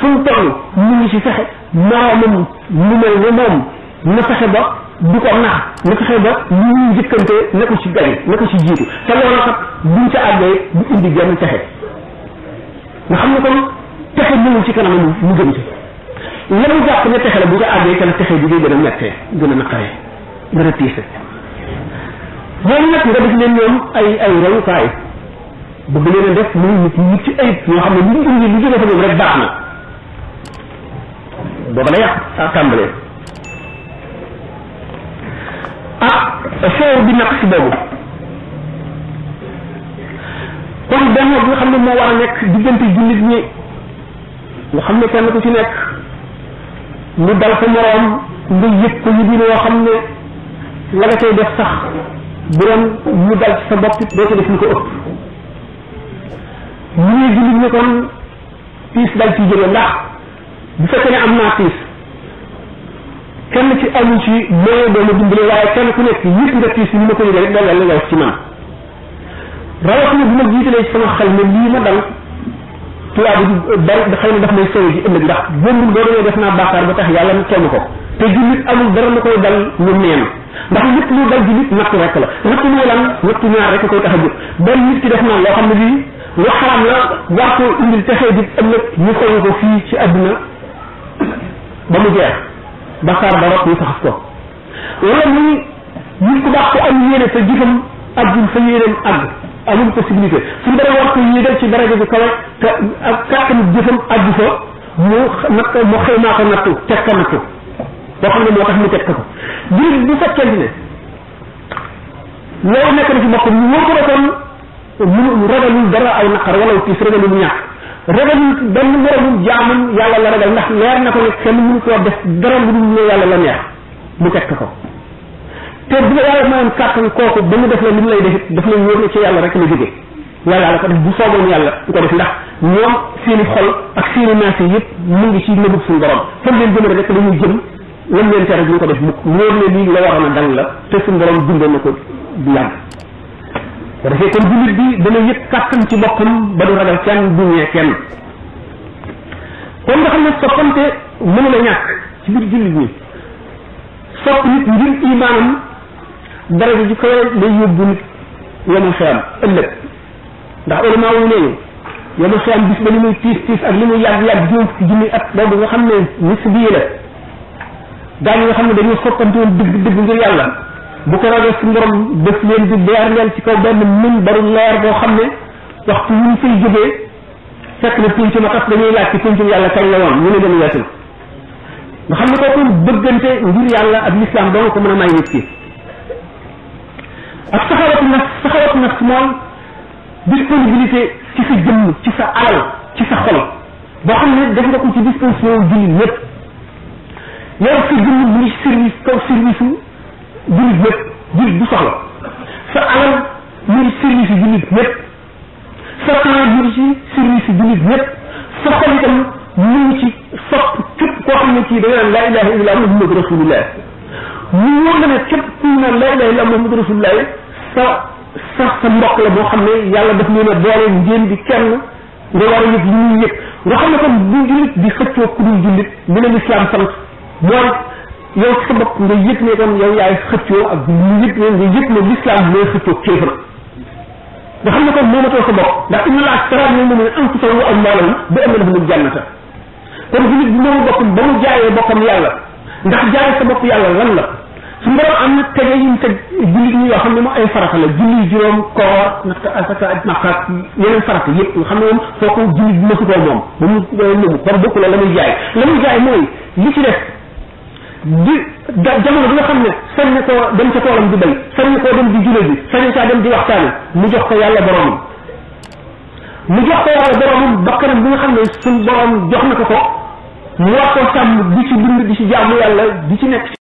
fu mu toll mu ngi ci fexe moroomam lu mel ne moom na fexe ba du ko nax na fexe ba li ñuy njëkkante na ko ci gañe na ko ci jiitu te loolu kat buñ ca àggee du indi genn texe nga xam ne kon texe ñëwul ci kanam mu jëm ci la mu jàpp ne texe la bu ca àggee kan texe bi day gën a mettee gën a naqaree gën a tiise ñooñu nag nga def leen ñoom ay royukaay bëgg leen a def muy nit ci ayib ñoo xam ne lu indi lu jóge fa ñoom rek baax na booba la yàq tàmbalee feew bi naq si boobu kon benn bi nga xam ne moo war a nekk diggante jullit ñi nga xam ne kenn ku ci nekk lu dal sa moroom nga yëg ko ñu yoo xam ne la nga koy def sax bu doon ñu dal ci sa bopp doo ko def lu ko ëpp ñu ne jullit ñi kon tiis dal ci jóge ndax bu fekkee ne am naa tiis kenn ci amu ci mooy doomu dimbale waaye kenn ku nekk yëpp nga tiis ni ma ko yëgee rek da nga wax ci man rawatina bu ma jiitalee ci sama xel ne lii ma dal tubaab bi bari xëy na daf may sowe ci ëllëg ndax bombul boo demee def naa bàkkaar ba tax yàlla mu tonn ko te jullit amul dara lu koy dal lu neen ndax lépp lu dal jullit nattu rek la nattu lu lan nattu ñaar rek koy tax a jóg benn nit ki def na loo xam ne bii lu xaram la war ko indil texee di ëllëg ñu koy ko fii ci àdduna ba mu jeex bàkkaar ba rot ñu saxas ko wala muy nit ku baax ko am yéene te jëfam àggul fa yéeneem àgg amul possibilité suñu dara war ko yéegal ci daraja bi kawe te ak kàttanu jëfam àggu fa mu natt mu xëy naa ko nattu teg ko nattu boo xam ne moo tax mu teg ko jullit bu fekkente ne loolu nekk na ci boppam ñu wóor ko ne kon mu ragalul dara aw naqar wala tiis ragalul ñàkk ragalul benn moromul jaamam yàlla la ragal ndax leer na ko ne kenn mënu koo def dara lu dul ne yàlla la neex mu teg ko te bu la yàlla mayoon kàttan kooku ba mu def la li mu lay def daf lay wóor ne ci yàlla rek la jóge yàlla la ko def bu soogoon yàlla du ko def ndax ñoom seeni xol ak seeni naas yëpp mu ngi ci nëbub suñu borom fan leen jëmale rek dañuy jëm lam leen tere duñ ko def mukk wóor ne lii la waroon a dal la te suñu borom bindoon na ko du yàgg ko defee kon jullit bi dana yëg kàttan ci boppam ba du ragal kenn du ñee kenn kon nga xam ne soppante mënu la ñàkk ci biir jullit ñi sopp nit ngir imaanam daraja ji koy lay yóbbu nit yomul xeyam ëllëg ndax ulama wu neñu yomul xeyam bis ba li muy tiis tiis ak li muy yàgg juróom ci junni at boobu nga xam ne nis bii la daañu nga xam ne dañuy soppante woon dëgg ngir yàlla bu ko ragal su borom def leen di leer leen ci kaw benn min baru leer boo xam ne waxtu ñu fay jógee fekk na pénc ma tas dañuy laaj ci péncum yàlla kañ la woon ñu ne dem weesul nga xam ne kooku bëggante ngir yàlla ak l'islam doo nga ko mën a may nit ki ak saxawatu nafs mooy disponibilité ci sa jëmm ci sa alal ci sa xol boo xam ne def nga ko ci disposition jullit ñëpp yow sa jëmm mu ngi service kaw service jullit ñëpp jullit bu soxla sa alal mu ngi service jullit ñëpp sa temps mu ngi ci service jullit ñëpp sa xol itam mu ngi ci sopp képp koo xam ne kii da nga naan laa ilaha illa muhammadu rasulullah mu wóor la ne képp kuy naan laa ilaha illa muhammadu rasulullah sa mbokk la boo xam ne yàlla daf leen a boole ngeen di kenn nga war a yëg li ñuy yëg nga xam ne kon bu jullit di xëccoo ku dul jullit li leen islam sant mooy yow sa bopp nga yëg ne kon yow yaay xëccoo ak ñu yëg ne nga yëg ne l'islam mooy xëccoo kéefar nga xam ne kon moomatoo sa bopp ndax inna laa ashtara minal mu'minina anfusahum wa amwaalahum bi anna lahumul jannata kon jullit bi moomu boppam ba mu jaayee boppam yàlla ndax jaay sa bopp yàlla lan la su borom am na tege yi mu teg jullit ñi yoo xam ne moom ay farata la julli juróom koor natt asaka ak makkaat yeneen farata yëpp nga xam ne moom foo ko jullit bi mësu koo moom ba mu nëmu kon bokk la muy jaay mooy li ci def di jamono bi nga xam ne sañ na koo dem ca toolam di bay sañ na koo dem di julli bi sañ na caa dem di waxtaane mu jox ko yàlla boromam bakkanam bi nga xam ne suñ borom jox na ko mu war koo sàmm di ci dund di ci jaamu yàlla di ci nekk